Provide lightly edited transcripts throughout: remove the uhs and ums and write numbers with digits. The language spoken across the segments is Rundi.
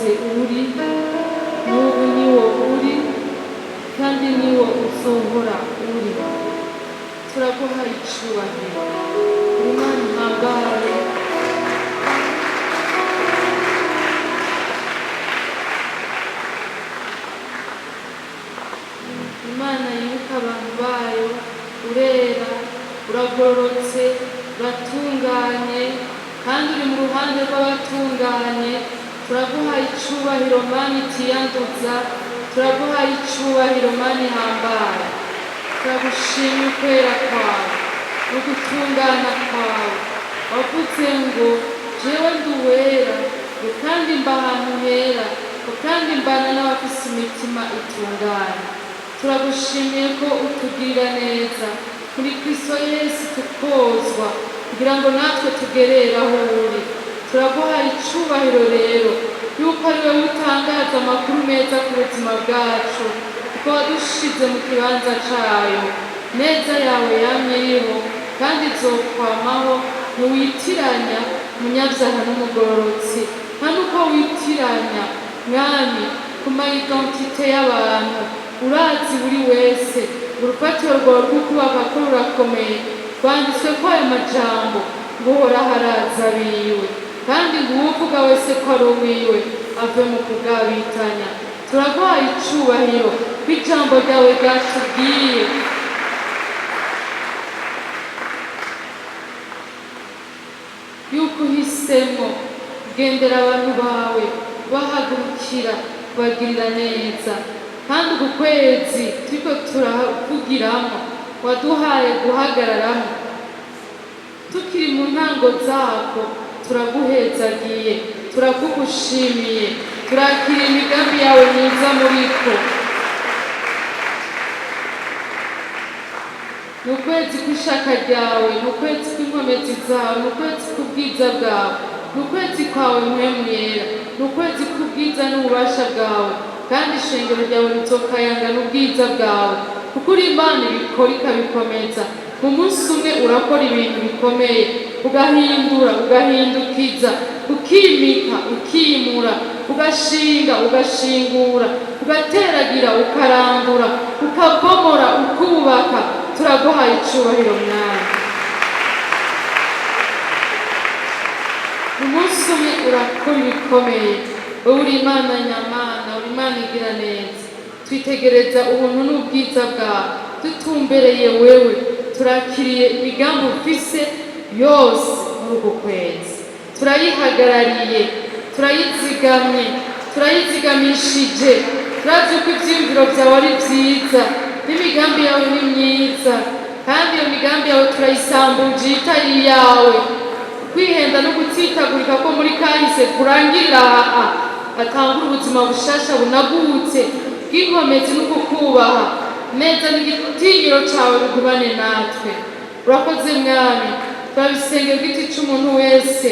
Wahoze uri, n'ubu niwo uri, kandi niwo uzohora uri. Turaguha icubahiro, Imana ihambaye. Imana yibuka abantu bayo, urera, uragororotse, uratunganye, kandi uri mu ruhande rw'abatunganye. Turaguha icubahiro, Mana itiyanduza. Turaguha icubahiro, Mana ihambaye. Turagushima ukwera kwawe no gutungana kwawe. Wavuze ngo: "Jewe ndi uwera, ngo kandi mba ahantu hera, ngo kandi mbana n'abafise imitima itunganye." Turagushimiye ko utugirira neza muri Kristo Yesu, tukozwa kugira ngo natwe tugerere aho uri. Turaguha icubahiro rero yuko ari wowe utangaza amakuru meza ku buzima bwacu, kuko wadushize mu kibanza cayo. Neza yawe yamye iriho kandi izokwamaho. Ntiwitiranya umunyabyaha n'umugororotsi, nta nuko witiranya, Mwami, ku ma identité y'abantu. Urazi buri wese. Urufatiro rwawe rw'ukubaka ko rurakomeye. Rwanditswe ko ayo majambo ngo: "Uhoraho arazi abiwe, kandi ngo uwuvuga wese ko ari uwiwe ave mu kugabitanya." Turaguhaye icubahiro ko ijambo ryawe ryatubwiye yuko uhisemo kugendera abantu bawe, bahagurukira kubagirira neza. Kandi uku kwezi turiko turavugiramo waduhaye guhagararamo tukiri mu ntango zako, turaguhezagiye, turakugushimiye, turakira imigambi yawe myiza muriko. Ni ukwezi kw'ishaka ryawe, ni ukwezi kw'inkomezi zawe, ni ukwezi kw'ubwiza bwawe, ni ukwezi kwawe, Mpwemu Yera, ni ukwezi kw'ubwiza n'ububasha bwawe. Kandi ishengero ryawe rizokayangana ubwiza bwawe, kuko uri Imana ibikora ikabikomeza. Mu munsi umwe urakora ibintu bikomeye, ugahindura, ugahindukiza, ukimika, ukimura, ugashinga, ugashingura, ugateragira, ukarangura, ukabomora, ukubaka. Turaguhaye icubahiro, Mwami. Umunsi umwe urakora ibikomeye. Wowe uri Imana nyamana, uri Imana igira neza. Twitegereza ubuntu n'ubwiza bwawe dutumbereye wewe. Turakiriye imigambi ufise yose muri uku kwezi, turayihagarariye, turayizigamye, turayizigamishije. Turazi ko ivyiyumviro vyawe ari vyiza n'imigambi yawe ni myiza, kandi iyo migambi yawe turayisambuje itari iyawe. Kwihenda no gutsitagurika ko muri kahise kurangirira aha, hatangura ubuzima bushasha bunagutse bw'inkomezi no kukubaha neza n'igitinyiro cawe bigumane natwe. Urakoze, Mwami. Turabisengera igiti c'umuntu wese,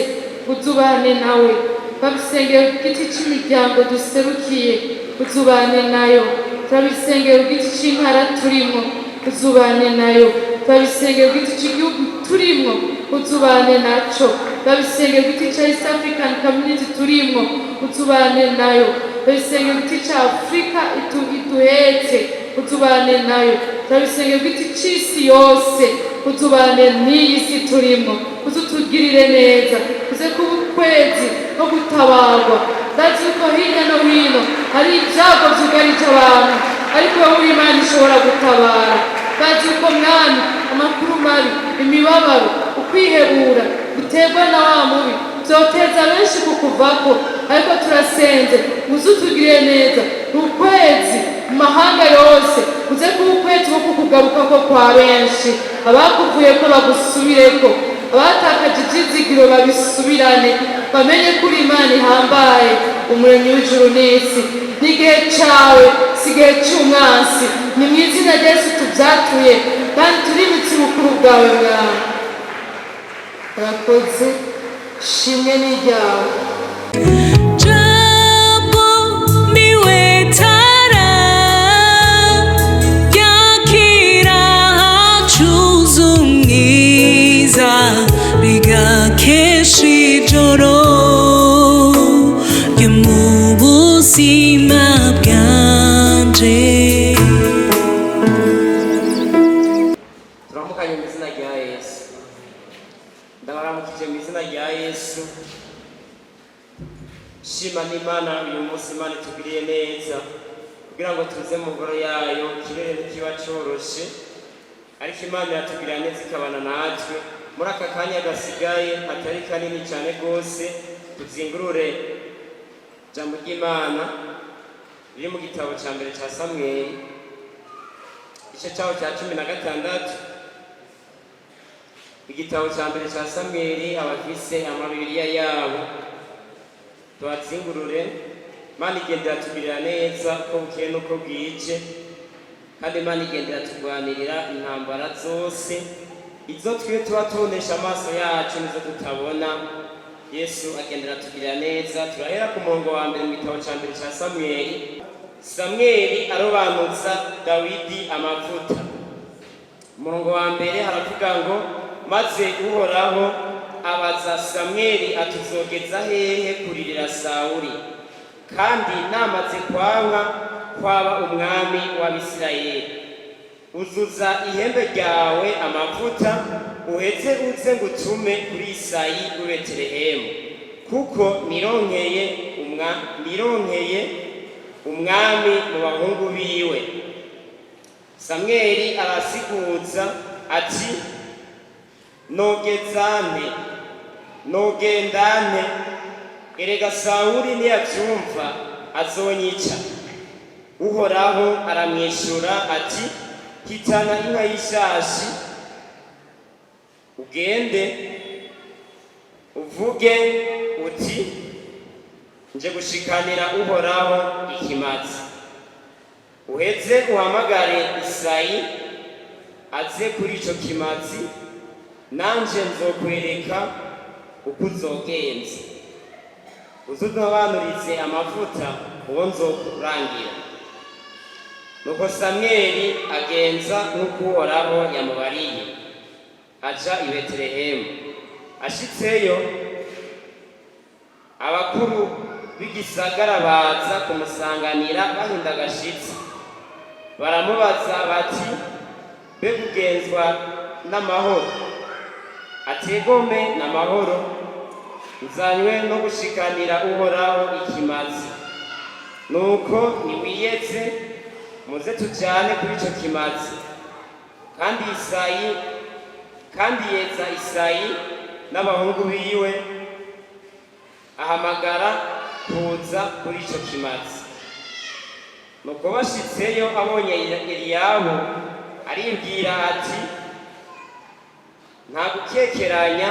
uzubane nawe. Turabisengera igiti cy'imiryango duserukiye, uzubane nayo. Turabisengera igiti c'intara turimo, uzubane nayo. Turabisengera igiti cy'igihugu turimo, uzubane naco. Turabisengera igiti ca East African Community turimo, uzubane nayo. Turabisengera igiti ca Afurika iduhetse, uzubane nayo. Turabisengera igiti c'isi yose, uzubane n'iyi si turimo, uzutugirire neza. Uze kuba ukwezi no gutabarwa. Ndazi yuko hirya no hino hari ibyago byugarije abantu, ariko wowe uri Imana ishobora gutabara. Ndazi yuko, Mwami, amakuru mabi, imibabaro, ukwihebura biterwa na wa mubi byoteza benshi kukuvako, ariko turasenze uze utugirire neza. Ni ukwezi mu mahanga yose, uze kuba ukwezi ko kukugarukako kwa benshi. Abakuvuye ko bagusubireko, abatakaje ibyizigiro babisubirane, bamenye ko uri Imana ihambaye, Umuremyi w'ijuru n'isi. Ni igihe cyawe, si igihe cy'umwansi. Ni mu izina rya Yesu tubyatuye kandi turimitse ubukuru bwawe, Mwami. Urakoze, shimwe n'iryawe. Jambo niwe tara yakira hacuze umwiza, rigakesha ijoro ryo mu Yesu. Shima n'Imana uyu munsi Imana itugiriye neza kugira ngo tuze mu ngoro yayo. Ikirere ntikiba coroshe, ariko Imana iratugirira neza ikabana natwe muri aka kanya gasigaye atari kanini cyane rwose. Tuzingurure ijambo ry'Imana riri mu gitabo cya mbere cya Samweli, igice cyaho cya 16. Igitabo cya mbere cya Samweli, abafise amabibiriya yabo tuhatsingurure. Imana igenda iratugirira neza uko bukeye n'uko bwije, kandi Imana igenda iratugwanirira intambara zose, izo twe tuba tubonesha amaso yacu n'izo tutabona. Yesu agenda aratugirira neza. Turahera ku murongo wa mbere mu gitabo cya mbere cya Samweli. Samweli arobanutsa Dawidi amavuta. Umurongo wa mbere haravuga ngo: "Maze Uhoraho abaza Samweli ati: 'Uzogeza hehe kuririra Sawuli, kandi namaze kwanka kwaba umwami w'Abisirayeli? Uzuza ihembe ryawe amavuta, uheze uze ngutume kuri Isayi w'i Betelehemu, kuko nironkeye umwami mu bahungu biwe.' Samweli arasiguza ati: 'Nogezante, nogendante? Erega Sawuli niyavyumva azonyica.' Uhoraho aramwishura ati: 'Hitana inka y'ishashi, ugende uvuge uti: Nje gushikanira Uhoraho ikimazi. Uheze uhamagare Isayi aze kuri ico kimazi, nanje nzokwereka uko uzogenza, uzudobanurize amavuta uwo nzokurangira.' Nuko Samweli agenza nk'uko Uhoraho yamubariye, aja i Betelehemu. Ashitseyo, abakuru b'igisagara baza kumusanganira bahinda agashitsi. Baramubaza bati: 'Mbega ugenzwa n'amahoro?' Ati: 'Egome, n'amahoro, nzanywe no gushikanira Uhoraho ikimazi.' Nuko niwiyeze, muze tujane kuri ico kimazi. Kandi yeza Isayi n'abahungu biwe, ahamagara kuza kuri ico kimazi. Nuko bashitseyo, abonye Eliyabu, aribwira ati: 'Nta gukekeranya,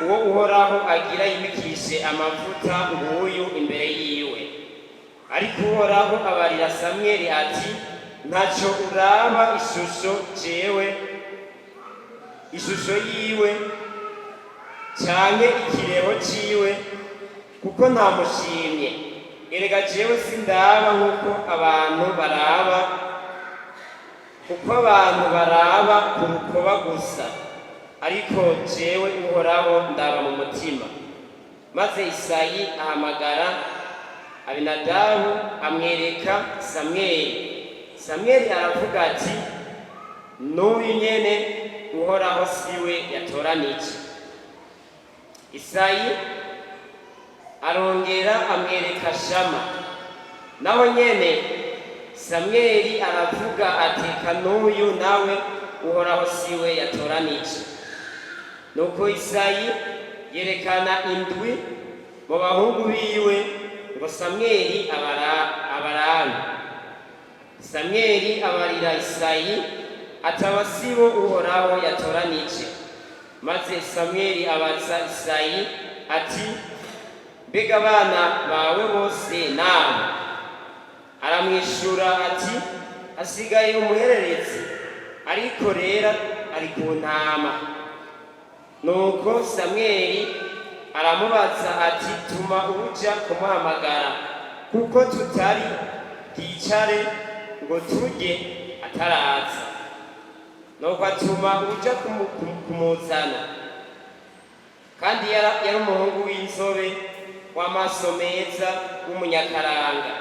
uwo Uhoraho agira yimikishe amavuta nguyu imbere yiwe.' Ariko Uhoraho abarira Samweli ati: 'Ntaco uraba ishusho jewe, ishusho yiwe canke ikireho ciwe, kuko ntamushimye. Erega jewe sindaba nk'uko abantu baraba, kuko abantu baraba ku rukoba gusa, ariko jewe Uhoraho ndaba mu mutima.' Maze Isayi ahamagara Abinadabu, amwereka Samweli. Samweli aravuga ati: 'N'uyu nyene, Uhoraho siwe yatoranije.' Isayi arongera amwereka Shama. Naho nyene Samweli aravuga ati: 'N'uyu nawe, Uhoraho siwe yatoranije.' Nuko Isayi yerekana indwi mu bahungu biwe ngo Samweli abarabe. Samweli abarira Isayi ati: 'Aba sibo Uhoraho yatoranije.' Maze Samweli abaza Isayi ati: 'Mbega abana bawe bose nawe?' Aramwishura ati: 'Hasigaye umuhererezi, ariko rero ari ku ntama.' Nuko Samweli aramubaza ati: 'Tuma uja kumuhamagara, kuko tutari bwicare ngo turye ataraza.' Nuko atuma uja kumuzana. Kandi yari umuhungu w'inzobe, w'amaso meza, w'umunyakaranga.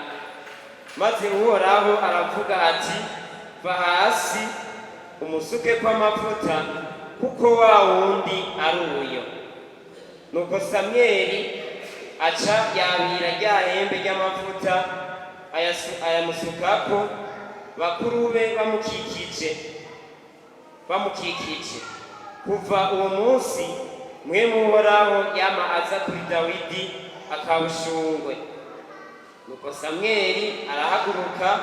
Maze Uhoraho aravuga ati: 'Va hasi, umusukeko amavuta, kuko wa wundi ari uyo.' Nuko Samweli aca yabira rya hembe ry'amavuta, ayamusukako bakuru be bamukikije. Kuva uwo munsi Mpwemu Uhoraho yama aza kuri Dawidi akawushungwe. Nuko Samweli arahaguruka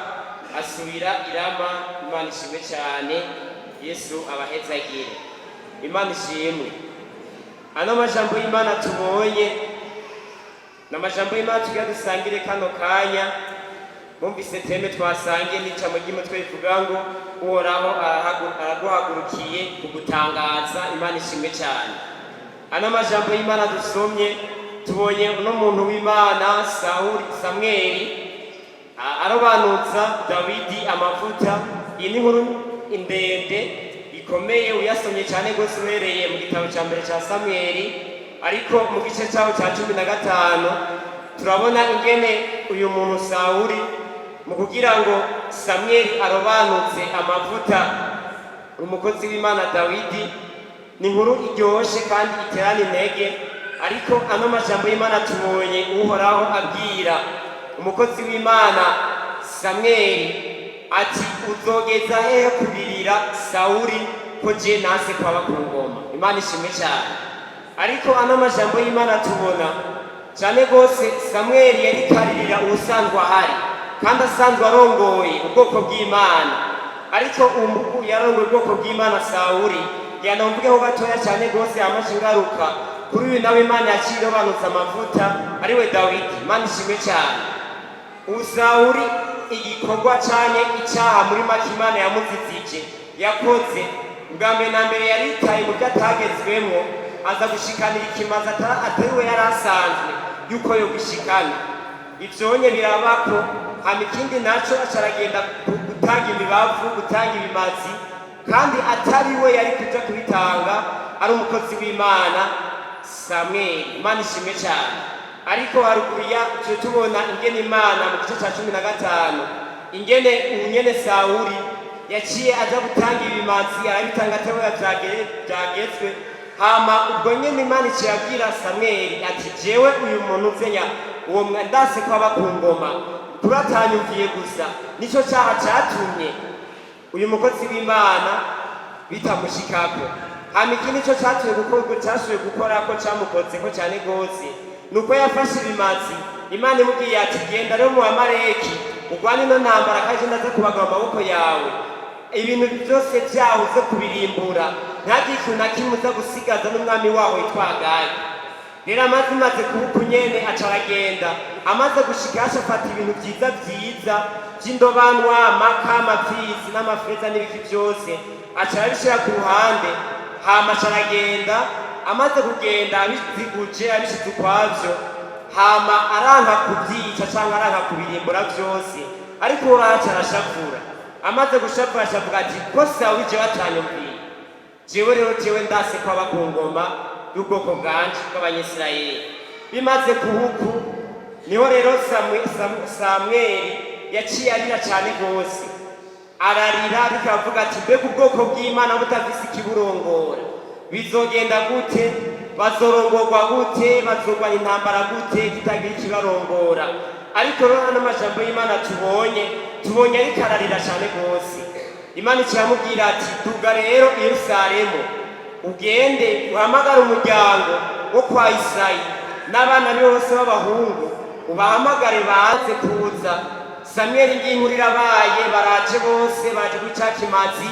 asubira i Rama. Imana ishimwe cyane, Yesu abahezagire. Imana ishimwe. Ano majambo y'Imana tubonye ni amajambo y'Imana tugira dusangire kano kanya. Bumvise thème twasangiye n'icamo ry'umutwe rivuga ngo Uhoraho araguhagurukiye kugutangaza. Imana ishimwe cyane. Ano majambo y'Imana dusomye, tubonye uno muntu w'Imana Sawuli, Samweli arobanutsa Dawidi amavuta. Iyi ni inkuru ndende ikomeye, uyasomye cyane rwose uhereye mu gitabo cya mbere cya Samweli, ariko mu gice cyaho cya 15 turabona ingene uyu muntu Sawuli, mu kugira ngo Samweli arobanutse amavuta umukozi w'Imana Dawidi. Ni inkuru iryoshe kandi iterana intege, ariko ano majambo y'Imana tubonye Uhoraho abwira umukozi w'Imana Samweli ati: "Uzogeza hehe kuririra Sawuli ko je nase kwaba ku ngoma?" Imana ishimwe cyane. Ariko ano majambo y'Imana tubona cyane rwose Samweli yari karirira ubusanzwe ahari kandi asanzwe arongoye ubwoko bw'Imana, ariko ubu yarongoye ubwoko bw'Imana Sawuli. Yanomvugeho gatoya cyane rwose amaze ingaruka kuri uyu nawe Imana yaciye irobanutse amavuta, ariwe Dawidi. Imana ishimwe cyane. Ubu Sawuli, igikorwa cyane, icyaha muri make Imana yamuzizije yakoze, bwa mbere na mbere yaritaye mu byo atagezwemo, aza gushikanira ikimazi atari we yari asanzwe yuko yo gushikana. Ivyonye birabako. Hama ikindi naco, aca aragenda gutanga imibavu, gutanga ibimazi, kandi atari we yari kuja kubitanga, ari umukozi w'Imana Samweli. Imana ishimwe cyane. Ariko haruguru ya tuje tubona ingene Imana mu gice cya 15, ingene ubunyene Sawuli yaciye aja gutanga ibimazi, arabitanga atari we byagezwe. Hama ubwo nyene Imana iciye abwira Samweli ati: "Jewe uyu muntu uzenya uwo ndase ko aba ku ngoma kuratanyumviye gusa, nico cyaha catumye uyu mukozi w'Imana bitamushikako." Hama ikindi cyo catuye gukorwa, cyashoboye gukora ko camukozeko cyane rwose, nuko yafashe ibimazi Imana imubwiye ati: "Genda rero mu Bamareki urwane ino ntambara, kandi ndaza kubaga mu maboko yawe. Ibintu byose byaho uze kubirimbura, ntagire ikintu na kimwe uza gusigaza, n'umwami waho witwa Agagi." Rero amazi imaze kuba uku nyene, aca aragenda. Amaze gushika, yaca afata ibintu vyiza vyiza vy'indobanwa, amaka, amapfizi n'amafeza n'ibiki vyose, aca arabishira ku ruhande. Hama aca aragenda. Amaze kugenda abiziguje, abishize ukwavyo, hama aranka kubyica canke aranka kubirimbura vyose. Ariko uhoraho aca arashavura. Amaze gushavura, acavuga ati: "Ko Sawuli jewe atanyumviye, jewe rero jewe ndase kwaba ku ngoma y'ubwoko bwanje bw'Abanyisirayeli." Bimaze kuhuku, niho rero Samweli yaciye arira cyane rwose, ararira, ariko aravuga ati: "Mbega ubwoko bw'Imana butafise ikiburongora bizogenda gute? Bazorongorwa gute? Bazorwanya intambara gute kitagira ikibarongora?" Ariko rero ano majambo y'Imana tubonye ariko ararira cyane rwose. Imana ikiramubwira ati: "Duga rero i Yerusalemu, ugende uhamagare umuryango wo kwa Isayi n'abana be bose b'abahungu, ubahamagare baze kuza." Samweli nginkuru irabaye, baraje bose, baje guca kimazi.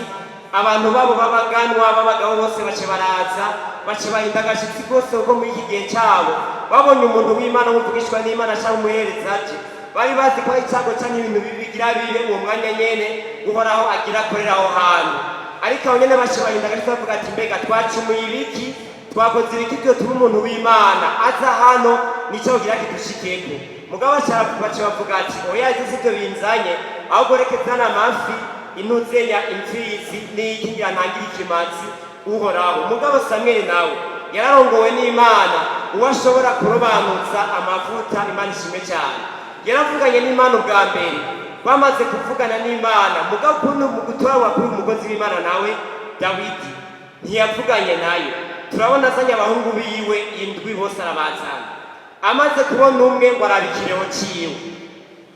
Abantu babo b'abaganwa, b'abagabo bose bace baraza, bace bahinda agashitsi rwose, kuko muri iki gihe cyabo babonye umuntu w'Imana, wumvugishwa n'Imana cyangwa umuhereza aje, bari bazi ko ari icyago cyangwa ibintu bibi bigira bibe uwo mwanya nyene Uhoraho agira akorera aho hantu. Ariko abo nyene bace bahinda agashitsi, bavuga ati: "Mbega twacumuye ibiki? Twakoze ibiki byo tuma umuntu w'Imana aza hano? Nicyo kugira kidushikeko?" Mugabo baca bavuga ati: "Oya, ivyo sivyo binzanye, ahubwo reke zana amafi, intuzenya, imfizi n'iki, ngira ntangire ikimazi Uhoraho." Mugabo Samweli nawe yararongowe n'Imana, uwo ashobora kurobanutsa amavuta. Imana ishimwe cyane. Yaravuganye n'Imana ubwa mbere. Bamaze kuvugana n'Imana, mugabo ukuntu mu gutoranywa k'uyu mukozi w'Imana nawe Dawidi ntiyavuganye nayo. Turabona azanye abahungu biwe indwi bose, arabazana. Amaze kubona umwe ngo araba ikireho ciwe,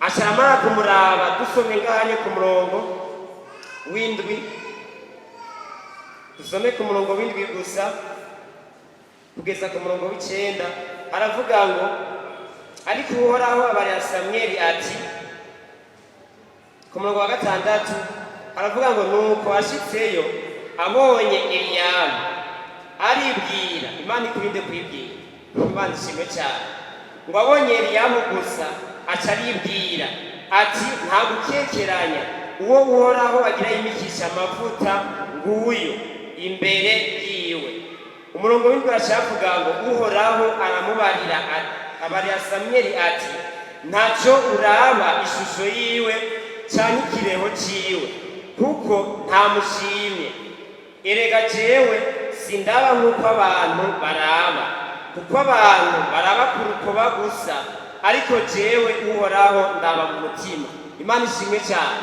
aca aramara kumuraba. Dusomye ngahanye ku murongo w'indwi, dusome ku murongo w'indwi gusa kugeza ku murongo w'icenda, aravuga ngo: "Ariko Uhoraho abarira Samweli ati", ku murongo wa gatandatu aravuga ngo: "Nuko ashitseyo abonye Eliyabu aribwira." Imana ikurinde kwibwira. Imana ishimwe cyane. Ngo abonye Eliyabu gusa aca aribwira ati: "Nta gukekeranya, uwo Uhoraho agira yimikisha amavuta nguyu imbere yiwe." Umurongo w'indwi aracavuga ngo: "Uhoraho aramubarira abarira Samweli ati: 'Ntacyo uraba ishusho yiwe canke ikireho ciwe, kuko ntamushimye. Erega jewe sindaba nk'uko abantu baraba, kuko abantu baraba ku rukoba gusa, ariko jewe Uhoraho ndaba mu mutima.'" Imana ishimwe cyane.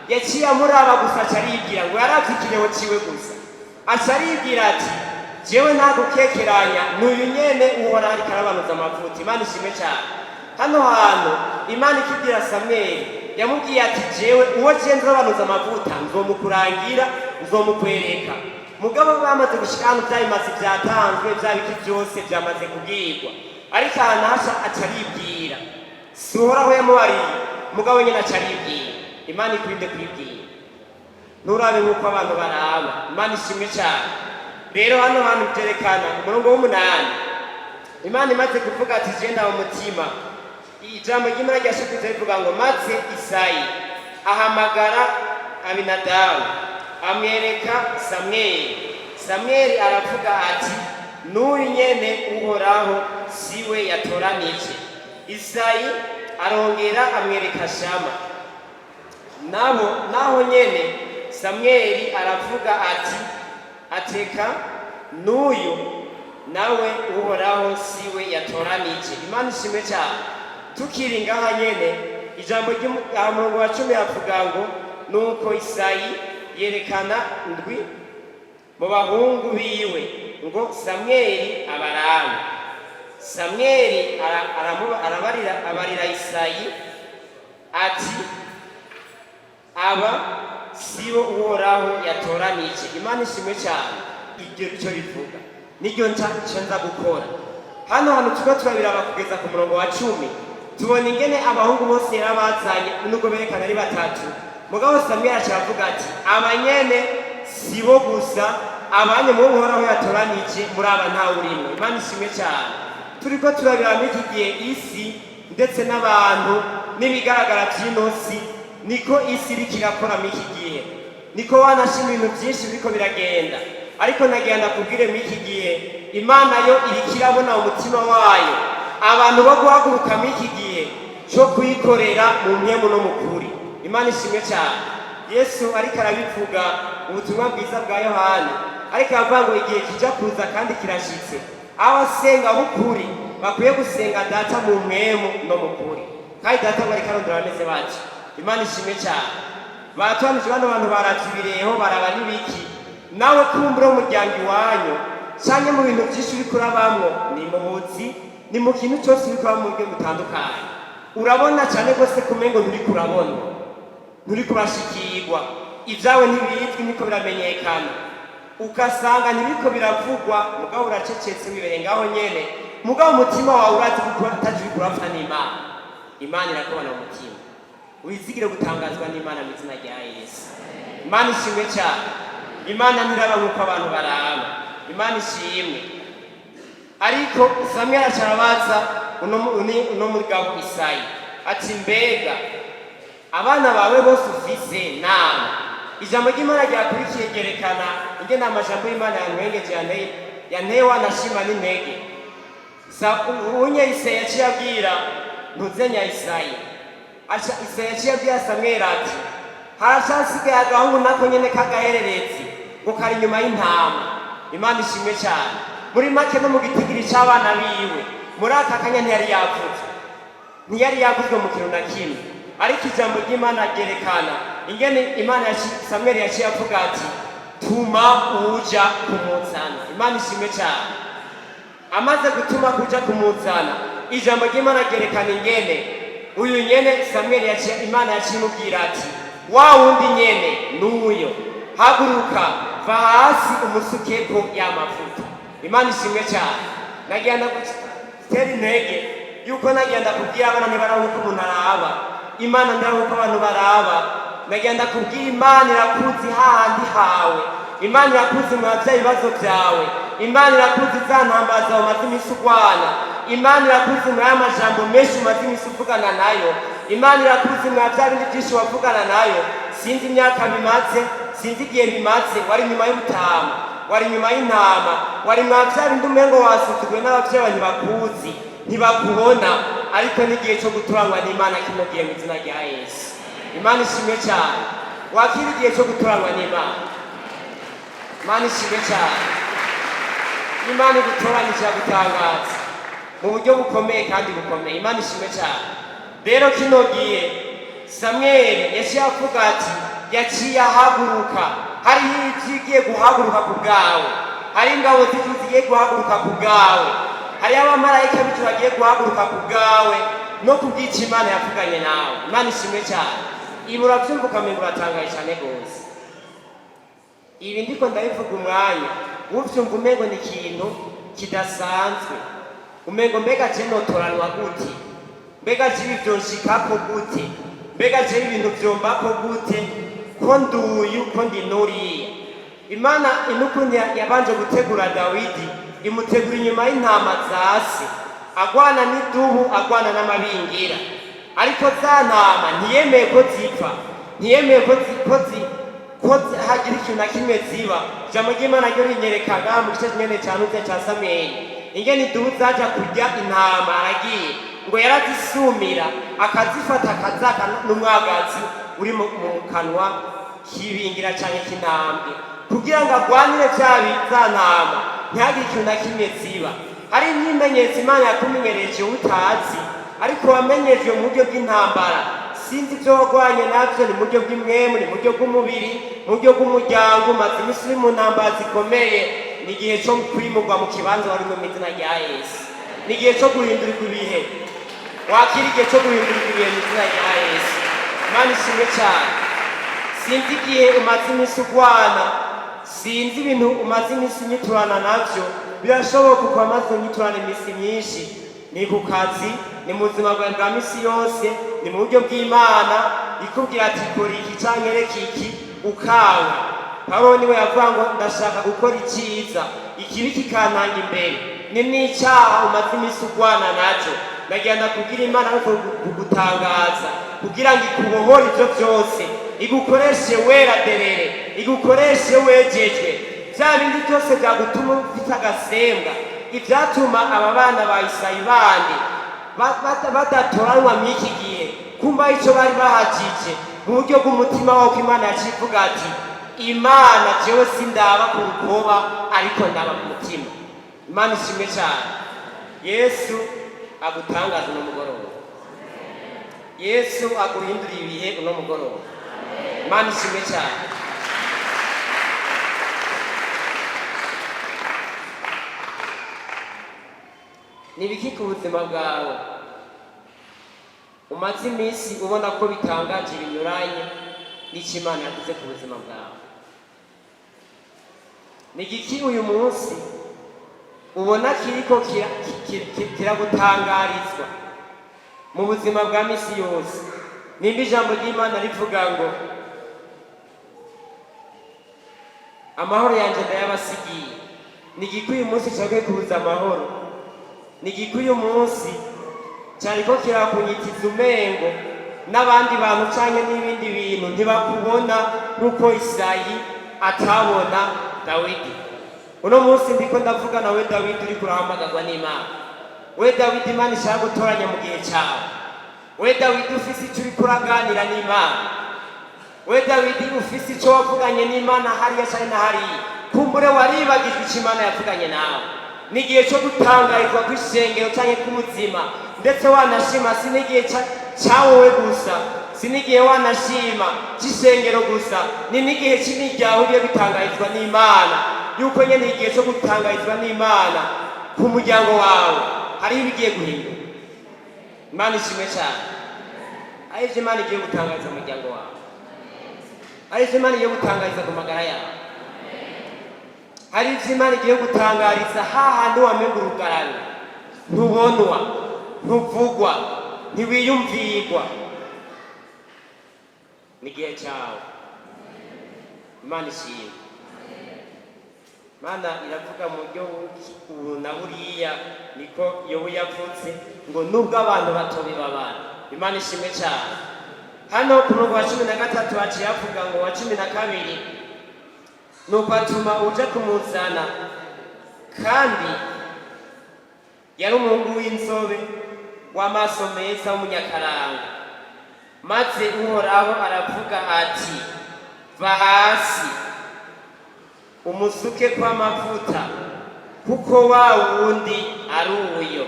Yaciye amuraba gusa, aca aribwira ngo yaravye ikireho ciwe gusa, aca aribwira ati: "Jewe nta gukekeranya, n'uyu nyene Uhoraho ariko arabanuza amavuta." Imana ishimwe cyane. Hano hantu Imana ikibwira Samweli, yamubwiye ati: "Jewe uwo je nzobanuza amavuta nzomukurangira, nzomukwereka." Mugabo bamaze gushika hano, vyabimaze vyatanzwe, vya biki byose byamaze kubwirwa, ariko ahantu hasha aca aribwira. Si Uhoraho yamubariye, mugabo nyine aca aribwira. Imana ikurinde kwibwira, nturabe nk'uko abantu baraba. Imana ishimwe cyane. Rero hano hantu byerekana umurongo w'umunani, Imana imaze kuvuga ati: "Jenda mu mutima." Ijambo ry'Imana ryashakuze rivuga ngo: "Maze Isayi ahamagara Abinadabu, amwereka Samweli. Samweli aravuga ati: 'N'uyu nyene Uhoraho siwe yatoranije.' Isayi arongera amwereka Shama nabo, naho nyene Samweli aravuga ati: 'Ateka n'uyu nawe Uhoraho siwe yatoranije.'" Imana ishimwe cyane. Tukiri ngaha nyene, ijambo murongo wa 10 yavuga ngo: "Nuko Isayi yerekana ndwi mu bahungu biwe ngo Samweli abarabe. Samweli arabarira, abarira Isayi ati: 'Aba sibo Uhoraho yatoranije.'" Imana ishimwe cyane. Iryo icyo rivuga niryo nca nza gukora. Hano hantu turiko turabiraba kugeza ku murongo wa 10, tubona ingene abahungu bose yarabazanye, nubwo berekana ari batatu. Mugabo Samweli aca aravuga ati: "Abanyene sibo gusa, abanye mu Uhoraho yatoranije muri aba ntawe urimwo." Imana ishimwe cyane. Turiko turabiraba muri iki gihe isi ndetse n'abantu n'ibigaragara by'ino si, niko isi iriko irakora muri iki gihe, niko wanashima ibintu byinshi biriko biragenda. Ariko nagira ndakubwire, muri iki gihe Imana yo iriko irabona umutima wayo, abantu bo guhaguruka muri iki gihe cyo kuyikorera mu mpwemu no mu kuri. Imana ishimwe cyane. Yesu ariko arabivuga ubutumwa bwiza bwa Yohana, ariko aravuga ngo igihe kijya kuza kandi kirashitse, abasenga b'ukuri bakwiye gusenga Data mu mpwemu no mu kuri, kandi Data ngo ariko arondora bameze batyo. Imana ishimwe cyane. Batoranije bano bantu, baravye ibireho, baraba n'ibiki. Nawe kumbura umuryango iwanyu canke mu bintu byinshi uriko urabamwo, ni mu buzi, ni mu kintu cyose uriko urabamo mu buryo butandukanye, urabona cyane rwose kumengo nturiko urabona, nturiko urashikirwa, ibyawe ntibizwi, niko biramenyekana, ugasanga ntibiko biravugwa, mugabo uracecetse, wibereye ngaho nyene, mugabo umutima wawe urazi kuko ataje uriko urapfa n'Imana. Imana irakubona mu mutima. Wizigire gutangazwa n'Imana mu izina rya Yesu. Imana ishimwe cyane. Imana ntiraba nk'uko abantu baraba. Imana ishimwe. Ariko Samweli aca arabaza uno mugabo Isayi ati: "Mbega abana bawe bose ufise nama?" Ijambo ry'Imana ryakurikiye ryerekana ingene amajambo y'Imana yantwengeje, yanteye wanashima n'intege. Unye Isayi yaciye abwira ntuzenya Isayi, aca Isayi yaciye abwira Samweli ati: "Haracasigaye agahungu nako nyene k'agahererezi, ngo kari inyuma y'intama." Imana ishimwe cyane. Muri make, no mu gitigiri c'abana biwe muri aka kanya ntiyari yavuzwe, ntiyari yavuzwe mu kintu na kimwe. Ariko ijambo ry'Imana ryerekana ingene Imana Samweli yaciye avuga ati: "Tuma uja kumuzana." Imana ishimwe cyane. Imana ishimwe cyane. Amaze gutuma kuja kumuzana, ijambo ry'Imana ryerekana ingene uyu nyene Samweli yaciye, Imana yaciye imubwira ati: "Wa wundi nyene n'uyo, haguruka, va hasi, umusukeko ya mavuta." Imana ishimwe cyane. Nagira gutera intege yuko nagenda kubwira abana ntibaraba uko umuntu araba, Imana ndaraba uko abantu baraba. Nagenda kubwira, Imana irakuzi hahandi hawe, Imana irakuzi mwa bya bibazo byawe, Imana irakuzi za ntambara zawe umaze iminsi urwana, Imana irakuzi mwa ya majambo menshi umaze iminsi uvugana nayo, Imana irakuzi mwa bya bindi byinshi wavugana nayo. Sinzi imyaka bimaze, sinzi igihe bimaze, wari inyuma y'ubutama, wari inyuma y'intama, wari mwa bya bindi umengo wasuzuguwe n'abavyeyi bawe, ntibakuzi, ntibakubona, ariko n'igihe cyo gutoranywa n'Imana kino gihe mu izina rya Yesu. Imana ishimwe cyane. Wakira igihe cyo gutoranywa n'Imana. Imana ishimwe cyane. Imana igutoranyije iragutangaza mu buryo bukomeye kandi bukomeye. Imana ishimwe cyane. Rero kino gihe Samweli yaciye avuga ati, yaciye ahaguruka. Hariho ibyo igiye guhaguruka ku bwawe, hari ingabo z'ijuru zigiye guhaguruka ku bwawe, hariho abamarayika b'ijuru bagiye guhaguruka ku bwawe no ku bw'icyo Imana yavuganye nawe. Imana ishimwe cyane. Ibi urabyumva ukamenga uratangaye cyane rwose. Ibi ndiko ndabivuga umwanya uvyumva umengo ni ikintu kidasanzwe, umengo mbega je notoranwa gute, mbega je ibi vyonshikako gute, mbega je ibintu vyombako gute, ko nduyu, ko ndi nuriya? Imana inukuntu yabanje gutegura Dawidi, imutegura inyuma y'intama za se, agwana n'idubu, agwana n'amabingira, ariko za ntama ntiyemeye ko zipfa, ntiyemeye ko hagira ikintu na kimwe ziba. Ijambo ry'Imana ryo rinyereka ngaha mu gice nyene ca nuze ca Samweli ingene idubu zaja kurya intama aragiye, ngo yarazisumira akazifata, akazaka n'umwagazi uri mu kanwa k'ibingira canke k'intambwe, kugira ngo agwanire za ntama ntihagire ikintu na kimwe ziba. Hari imyimenyerezo Imana yakumenyereje utazi, ariko wamenyejwe mu buryo bw'intambara. Sinzi ibyo wagwanye nabyo, ni mu buryo bw'imwemu, ni mu buryo bw'umubiri, mu buryo bw'umuryango. Umaze iminsi uri mu ntambara zikomeye. Ni igihe cyo kwimurwa mu kibanza warimo mu izina rya Yesu. Ni igihe cyo guhindurirwa ibihe. Wakira igihe cyo guhindurirwa ibihe mu izina rya Yesu. Imana ishimwe cyane. Sinzi igihe umaze iminsi urwana, sinzi ibintu umaze iminsi unyiturana nabyo. Birashoboka uko wamaze unyiturana iminsi myinshi, ni ku kazi, ni mu buzima bwawe bwa misi yose, ni mu buryo bw'Imana ikubwira ati kora iki canke reka iki, ukanga. Pawulo niwe yavuga ngo ndashaka gukora icyiza, ikibi kikantanga imbere. Ni n'icyaha umaze iminsi urwana nacyo, nagira ndakubwira, Imana no kugutangaza kugira ngo ikubohore ibyo byose, igukoreshe wera derere, igukoreshe wejejwe. Bya bindi byose byagutuma ufite agasembwa, ibyatuma aba bana ba Isayi bandi badatoranwa mw'iki gihe, kumva icyo bari bahagije mu buryo bw'umutima wabo, ko Imana yaciye ivuga ati: "Imana jewe sindaba ku rukoba, ariko ndaba ku mutima." Imana ishimwe cyane. Yesu agutangaza uno mugoroba. Yesu aguhinduriye ibihe uno mugoroba. Imana ishimwe cyane. Ni ibiki ku buzima bwawe umaze iminsi ubona ko bitangaje, binyuranye n'icyo Imana yavuze ku buzima bwawe? Ni igiki uyu munsi ubona kiriko kiragutangarizwa mu buzima bwa misi yose? Nimba ijambo ry'Imana rivuga ngo amahoro yanjye ndayabasigiye, ni igiki uyu munsi cyakwiye kubuza amahoro? Ni igiki uyu munsi cyariko kirakunyitiza, umengo n'abandi bantu canke n'ibindi bintu ntibakubona nk'uko Isayi atabona Dawidi? Uno munsi ndiko ndavuga nawe Dawidi uriko urahamagarwa n'Imana, we Dawidi Imana ishaka gutoranya mu gihe cyawe, we Dawidi ufise icyo uriko uraganira n'Imana, we Dawidi ufise icyo wavuganye n'Imana hariya canke na hariya, kumbure waribagijwe icyo Imana yavuganye nawe. Ni igihe cyo gutangarizwa kw'ishengero canke k'ubuzima, ndetse wanashima si n'igihe ca wowe gusa, si n'igihe wanashima c'ishengero gusa, ni n'igihe cy'imiryango ugiye gutangarizwa n'Imana. Yuko nyene igihe cyo gutangarizwa n'Imana ku muryango wawe, hariho ibigiye guhinduka. Imana ishimwe cyane. Ari ivyo Imana igiye gutangariza umuryango wawe, ari ivyo Imana igiye gutangariza ku magara yawe, hari ivyo Imana igiye gutangariza hahandi wamenga urugararo, ntubonwa, ntuvugwa, ntiwiyumvirwa. N'igihe cyawe. Imana ishimwe. Imana iravuga mu buryo ubu na buriya, niko Yobu yavutse ngo nubwo abantu batobibabara. Imana ishimwe cyane. Hano ku murongo wa 13 haciye havuga ngo, wa 12: "Nuko atuma uja kumuzana, kandi yari umuhungu w'inzobe w'amaso meza w'umunyakaranga. Maze Uhoraho aravuga ati: 'Va hasi umusuke kw'amavuta, kuko wa wundi ari uyo.'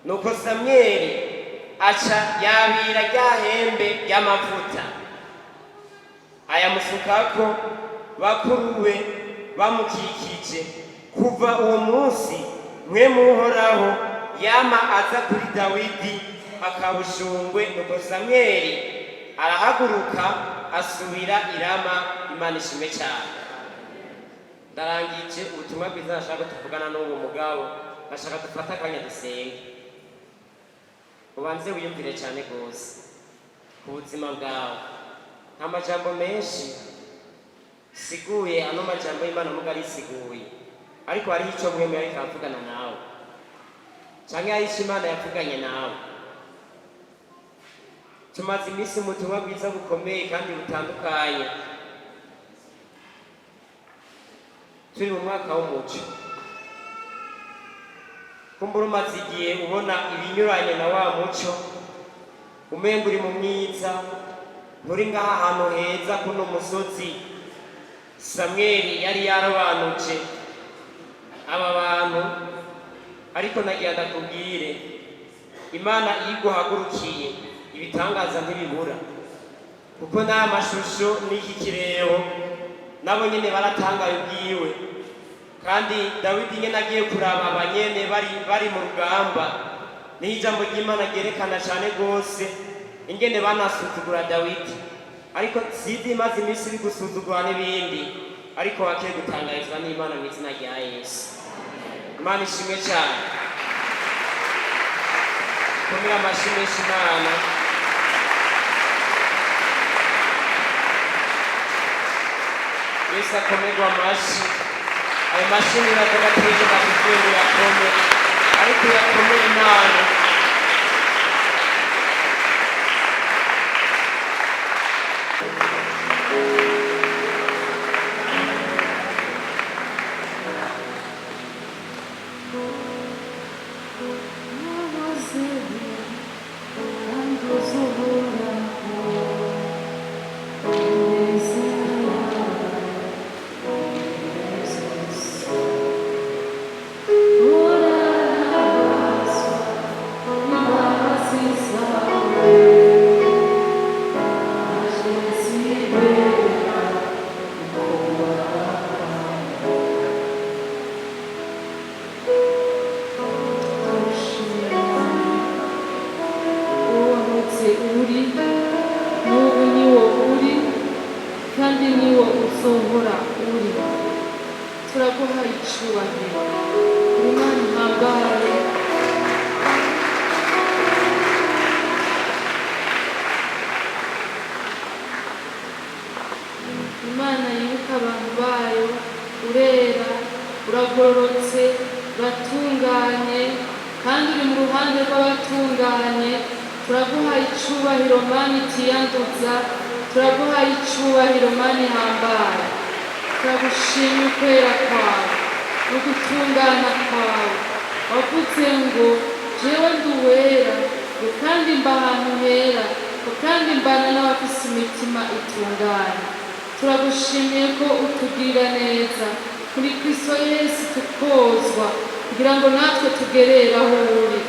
Nuko Samweli aca yabira rya hembe ry'amavuta, ayamusukako bakuru be bamukikije. Kuva uwo munsi Mpwemu w'Uhoraho yama aza kuri Dawidi akabushungwe. Nuko Samweli arahaguruka asubira i Rama." Imana ishimwe cyane. Ndarangije ubutumwa bwiza. Nashaka ko tuvugana n'uwo mugabo, ndashaka dufate akanya dusenge. Ubanze wiyumvire cyane rwose ku buzima bwawe. Nta majambo menshi siguye, ano majambo y'Imana muga arisiguye, ariko hariho icyo Mpwemu yariko aravugana nawe, canke hariho icyo Imana yavuganye nawe. Tumaze iminsi mu butumwa bwiza bukomeye kandi butandukanye, turi mu mwaka w'umuco. Kumbura umaze igihe ubona ibinyuranye na wa muco, umenga uri mu mwiza, nturi ngaha ahantu heza kuno musozi Samweli yari yarobanuje aba bantu. Ariko nagira ndakubwire, Imana iyo iguhagurukiye ibitangaza ntibibura, kuko n'aya mashusho n'iki kirero nabo nyene baratangaye ubwiwe. Kandi Dawidi nyene agiye kuraba abanyene bari mu rugamba, niho ijambo ry'Imana ryerekana cyane rwose ingene banasuzugura Dawidi. Ariko sidi imaze iminsi bigusuzugura n'ibindi, ariko wakwiye gutangarizwa n'Imana mu izina rya Yesu. Imana ishimwe cyane. Komera amashyi menshi Imana. Yesu akomerwa amashyi. Ayo mashyi nibazaga atuje bakubwiye ngo yakome, ariko yakomeye Imana. Wahozeho kandi uzohoraho, ineza yawe zose. Urantabazwa imbabazi zawe, naje nzibera ukubaba kwawe. Turagushimira uwahotse uri, n'ubu ni wo uri, kandi ni wo uzohora uri. Turaguha icubahiro, Imana ihambaye. Imana yibuka abantu bayo, urera, uragororotse, uratunganye, kandi uri mu ruhande rw'abatunganye. Turaguha icubahiro, Mana itiyanduza. Turaguha icubahiro, Mana ihambaye. Turagushimye ukwera kwawe no gutungana kwawe. Wavuze ngo: "Jewe ndi uwera, ngo kandi mba ahantu hera, ngo kandi mbana n'abafise imitima itunganye." Turagushimiye ko utugirira neza muri Kristo Yesu, tukozwa kugira ngo natwe tugerere aho uri.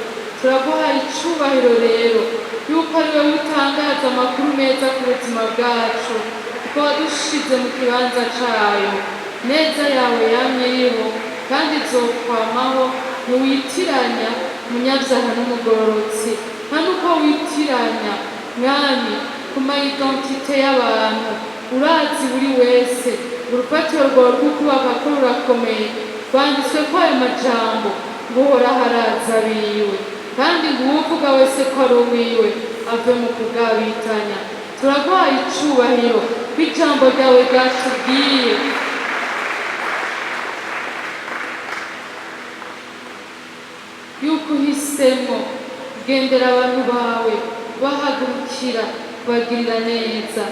Turaguha icubahiro rero yuko ari wowe utangaza amakuru meza ku buzima bwacu, kuko wadushize mu kibanza cayo. Neza yawe yamye iriho kandi izokwamaho. Ntiwitiranya umunyabyaha n'umugororotsi, nta nuko witiranya, Mwami, ku ma identités y'abantu. Urazi buri wese. Urufatiro rwawe rw'ukubaka ko rurakomeye. Rwanditswe ko ayo majambo ngo: "Uhoraho arazi abiwe", kandi ngo: "Uwuvuga wese ko ari uwiwe ave mu kugabitanya." Turaguhaye icubahiro ko ijambo ryawe ryatubwiye yuko uhisemo kugendera abantu bawe, bahagurukira kubagirira neza.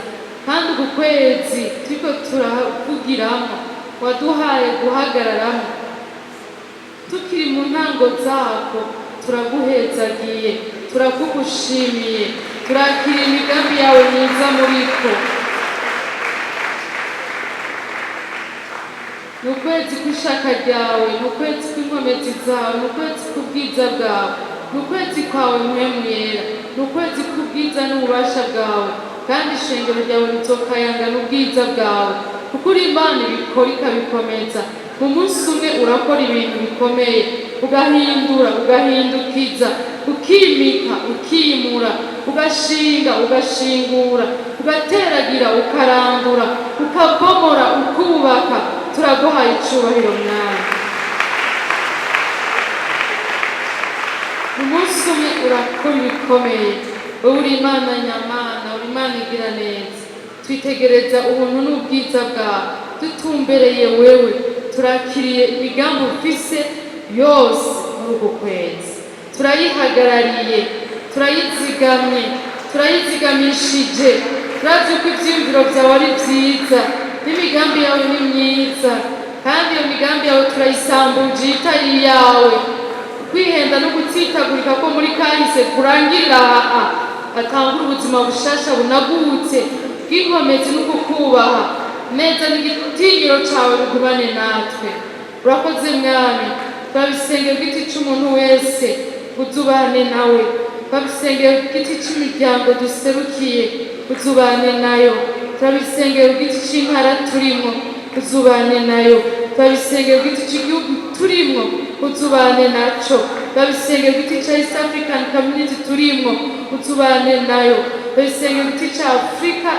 Kandi uku kwezi turiko turavugiramo waduhaye guhagararamo tukiri mu ntango zako, turaguhezagiye, turakugushimiye, turakira imigambi yawe myiza muriko. Ni ukwezi kw'ishaka ryawe, ni ukwezi kw'inkomezi zawe, ni ukwezi kw'ubwiza bwawe, ni ukwezi kwawe Mpwemu Yera, ni ukwezi kw'ubwiza n'ububasha bwawe. Kandi ishengero ryawe rizokayangana ubwiza bwawe, kuko uri Imana ibikora ikabikomeza. Mu munsi umwe urakora ibintu bikomeye, ugahindura, ugahindukiza, ukimika, ukimura, ugashinga, ugashingura, ugateragira, ukarandura, ukabomora, ukubaka. Turaguhaye icubahiro, Mwami. Umunsi umwe urakora ibikomeye. Wowe uri Imana nyamana, uri Imana igira neza. Twitegereza ubuntu n'ubwiza bwawe dutumbereye wewe. Turakiriye imigambi ufise yose muri uku kwezi, turayihagarariye, turayizigamye, turayizigamishije. Turazi ko ivyiyumviro vyawe ari vyiza n'imigambi yawe ni myiza, kandi iyo migambi yawe turayisambuje itari iyawe. Kwihenda no gutsitagurika ko muri kahise kurangirira aha, hatangura ubuzima bushasha bunagutse bw'inkomezi no kukubaha neza n'igitinyiro cawe bigumane natwe. Urakoze, Mwami. Turabisengera igiti c'umuntu wese, uzubane nawe. Turabisengera igiti c'imiryango duserukiye, uzubane nayo. Turabisengera igiti c'intara turimo, uzubane nayo. Turabisengera igiti c'igihugu turimo, uzubane naco. Turabisengera igiti ca East African Community turimo, uzubane nayo. Turabisengera igiti ca Afurika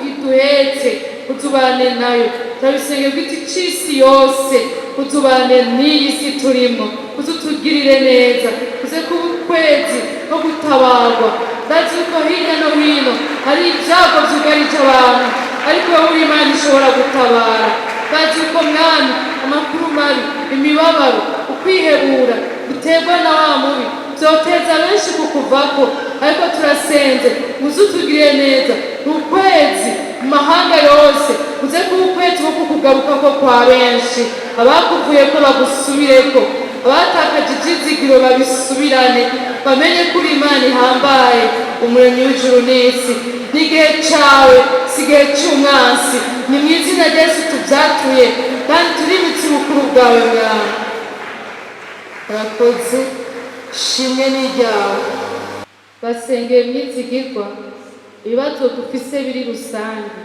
iduhetse, uzubane nayo. Turabisengera igiti c'isi yose, uzubane n'iyi si turimo, uzutugirire neza, uze kuba ukwezi no gutabarwa. Ndazi yuko hirya no hino hari ibyago byugarije abantu, ariko wowe uri Imana ishobora gutabara. Ndazi yuko, Mwami, amakuru mabi, imibabaro, ukwihebura biterwa na wa mubi byoteza benshi kukuvako, ariko turasenze uze utugirire neza. Ukwezi mu mahanga yose uze kuba ukwezi ko kukugarukako kwa benshi, abakuvuye ko bagusubireko, abatakaje ibyizigiro babisubirane, bamenye ko uri Imana ihambaye, Umuremyi w'ijuru n'isi. Ni igihe cawe, si igihe c'umwansi. Ni mu izina rya Yesu tuvyatuye kandi turimitse ubukuru bwawe, Mwami. Urakoze, shimwe n'iryawe. Basengeye Mwizigirwa ibibazo dufise biri rusange.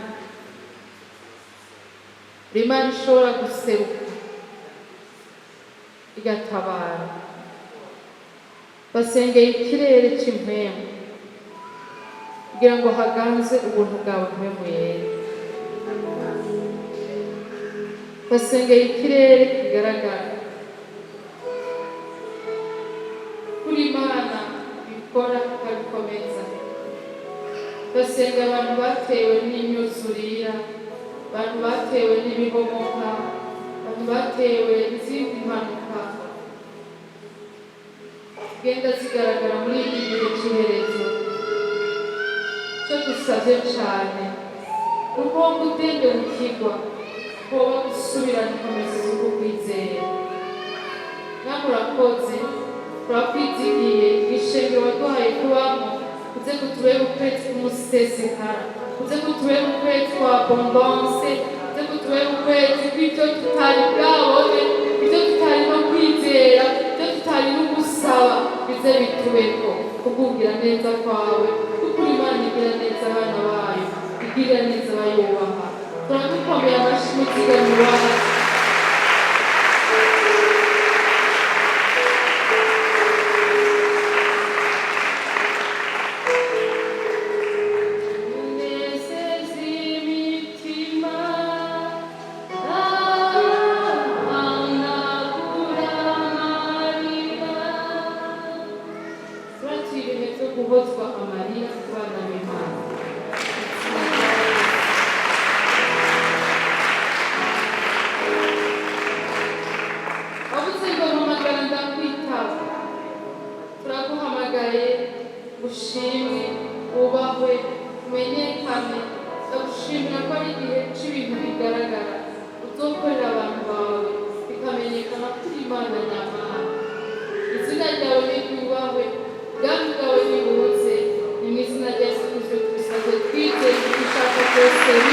Imana ishobora guseruka igatabara. Basengeye ikirere c'impwemu kugira ngo haganze ubuntu bwawe Mpwemu Yera. Basengeye ikirere kigaragara kuri Imana bikora ikabikomeza. Basenga abantu batewe n'imyuzurira, abantu batewe n'ibihomoka, abantu batewe n'izindi mpanuka zigenda zigaragara muri iki gihe cy'iherezo. Icyo dusabye cyane ni uko gutendebukirwa hoba gusubirana inkomezi z'ukwizera. Namwe urakoze, turakwizigiye. Ishengero waduhaye kubamo, uze kutubera ukwezi k'umusesekara, uze kutubera ukwezi kwa abondance, uze kutubera ukwezi kw'ibyo tutari bwabone, ibyo tutari no kwizera, ibyo tutari no gusaba, bize bitubeko kubwugira neza kwawe, kuko uri Imana igira neza abana bayo, igirira neza abayubaha. Turagukomeye amashyi mu kiganiro wacu. byo guhozwa amarira ku bana b'Imana. Wavuze ngo mpamagara ndakwitaba. Turaguhamagaye, ushimwe, wubahwe, umenyekane. Ndagushimira ko ari igihe c'ibintu bigaragara uzokorera abantu bawe, bikamenyekana ko uri Imana nyamana. Izina ryawe niryubahwe, ubwami bwawe nibuze. Ni mu izina rya Yesu Kristo tubisabye twizeye, dushaka byose.